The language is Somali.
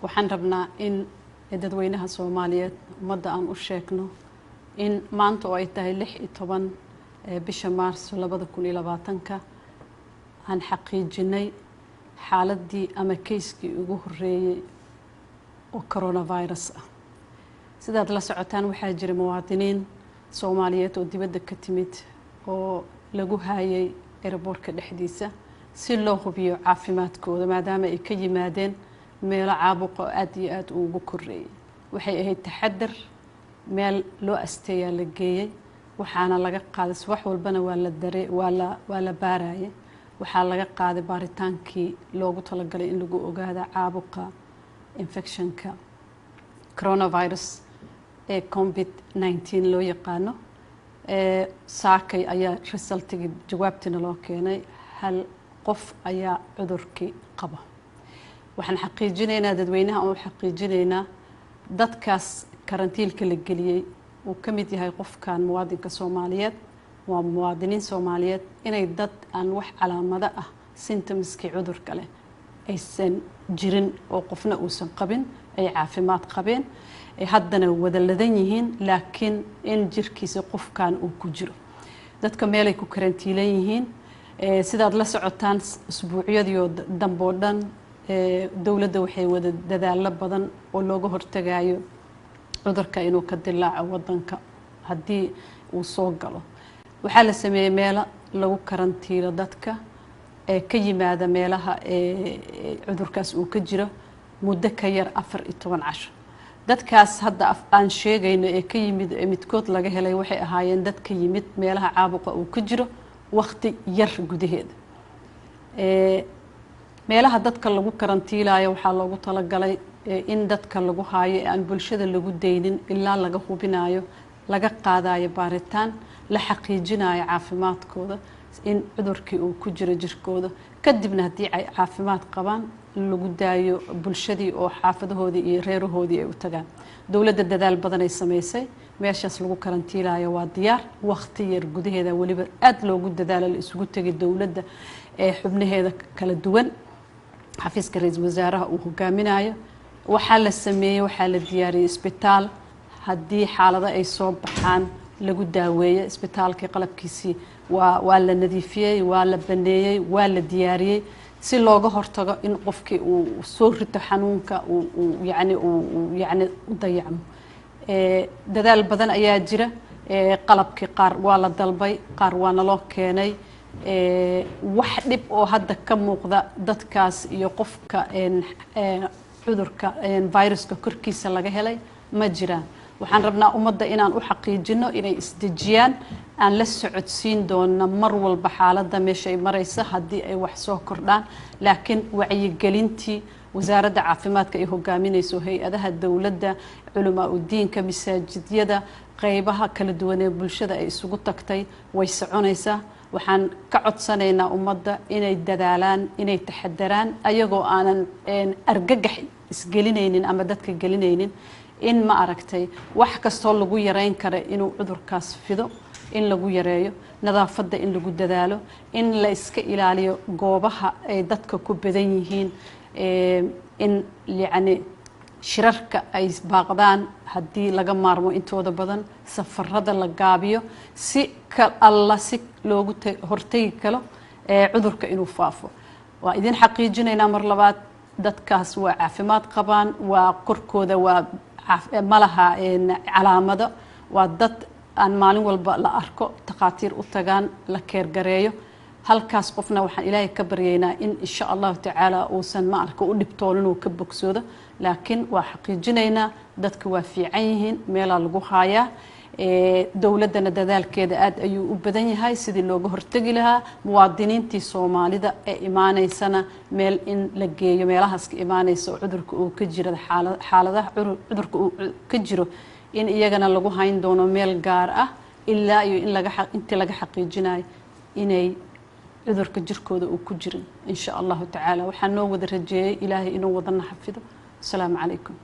Waxaan rabnaa in dadweynaha Soomaaliyeed, ummadda aan u sheegno in maanta oo ay tahay 16 bisha Maarso 2020-ka aan xaqiijinay xaaladdii ama kayskii ugu horreeyey oo coronavirus ah. Sidaad la socotaan, waxaa jira muwaadiniin Soomaaliyeed oo dibadda ka timid oo lagu haayay airportka dhexdiisa si loo hubiyo caafimaadkooda, maadaama ay ka yimaadeen meelo caabuqa oo aada iyo aada ugu koreeyay. Waxay ahayd taxadar, meel loo asteeyaa la geeyey, waxaana laga qaaday subax walbana waa la dare waa la baarayay. Waxaa laga qaaday baaritaankii loogu talagalay in lagu ogaado caabuqa infectionka coronavirus ee COVID-19 loo yaqaano. Saakay ayaa resultigii, jawaabtiina loo keenay. Hal qof ayaa cudurkii qaba. Waxaan xaqiijinaynaa, dadweynaha aan u xaqiijinaynaa, dadkaas karantiilka la geliyey uu ka mid yahay qofkan muwaadinka Soomaaliyeed, waa muwaadiniin Soomaaliyeed, inay dad aan wax calaamado ah, symptomskii cudurka leh aysan jirin oo qofna uusan qabin, ay caafimaad qabeen, ay haddana wada ladan yihiin, laakiin in jirkiisa qofkan uu ku jiro. Dadka meelay ku karantiilan yihiin. Sidaad la socotaan, usbuucyadii oo damboo dhan dowladda waxay wada dadaalo badan oo looga hortagayo cudurka inuu ka dilaaco wadanka. Haddii uu soo galo, waxaa la sameeyey meelo lagu karantiilo dadka ee ka yimaada meelaha cudurkaas uu ka jiro muddo ka yar 14 casho. Dadkaas hadda aan sheegayno ee ka yimid, ee midkood laga helay, waxay ahaayeen dad ka yimid meelaha caabuqa uu ka jiro wakhti yar gudaheeda. Meelaha dadka lagu karantiilayo waxaa loogu talagalay in dadka lagu haayo ee aan bulshada lagu daynin ilaa laga hubinayo, laga qaadayo baaritaan, la xaqiijinayo caafimaadkooda, in cudurkii uu ku jiro jirkooda. Kadibna haddii ay caafimaad qabaan, lagu daayo bulshadii oo xaafadahoodii iyo reerahoodii ay u tagaan. Dowladda dadaal badanay samaysay. Meeshaas lagu karantiilayo waa diyaar. Wakhti yar gudaheeda weliba aada loogu dadaalo, la isugu tegay dowladda ee xubnaheeda kala duwan, xafiiska ra-iisul wasaaraha uu hogaaminayo. Waxaa la sameeyey, waxaa la diyaariyey isbitaal haddii xaalado ay soo baxaan lagu daaweeyo. Isbitaalkii qalabkiisii waa la nadiifiyey, waa la baneeyey, waa la diyaariyey si looga hortago in qofkii uu soo rito xanuunka uu yani uu yani u dayacmo. Dadaal badan ayaa jira. Qalabkii qaar waa la dalbay, qaar waa naloo keenay. Wax dhib oo hadda ka muuqda dadkaas iyo qofka cudurka viruska korkiisa laga helay ma jiraan. Waxaan rabnaa ummadda inaan u xaqiijino inay isdejiyaan. Aan la socodsiin doona mar walba xaaladda meesha ay maraysa haddii ay wax soo kordhaan, laakiin wacyigelintii wasaaradda caafimaadka ay hogaaminayso, hay-adaha dowladda, culamaa udiinka, masaajidyada, qeybaha kala duwan ee bulshada ay isugu tagtay way soconaysaa. Waxaan ka codsanaynaa ummadda inay dadaalaan, inay taxadaraan, ayagoo aanan argagax isgelinaynin ama dadka gelinaynin, in ma aragtay wax kastoo lagu yareyn kara inuu cudurkaas fido in lagu yareeyo, nadaafadda in lagu dadaalo, in la iska ilaaliyo goobaha ay dadka ku badan yihiin, in yacni shirarka ay baaqdaan haddii laga maarmo intooda badan, safarada la gaabiyo, si ka alla si loogu hortegi karo cudurka inuu faafo. Waa idin xaqiijinaynaa mar labaad, dadkaas waa caafimaad qabaan, waa korkooda waa ma laha calaamado. Waa dad aan maalin walba la arko, takhaatiir u tagaan, la keergareeyo. Halkaas qofna waxaan Ilaahay ka baryaynaa in insha Allahu tacaala uusan ma arka u dhibtoon, inuu ka bogsoodo. Laakiin waa xaqiijinaynaa, dadka waa fiican yihiin, meelaa lagu haayaa. Dowladdana dadaalkeeda aad ayuu u badan yahay sidii looga hortegi lahaa. Muwaadiniintii Soomaalida ee imaaneysana meel in la geeyo, meelahaas ka imaaneysa oo cudurka uu ka jiro, xaaladaha cudurka uu ka jiro, in iyagana lagu hayn doono meel gaar ah ilaa iyo in laga intii laga xaqiijinayo inay cudurka jirkooda uu ku jirin, insha Allahu tacaala. Waxaa noo wada rajeeyey Ilaahay inuu wadana xafido. Asalaamu calaykum.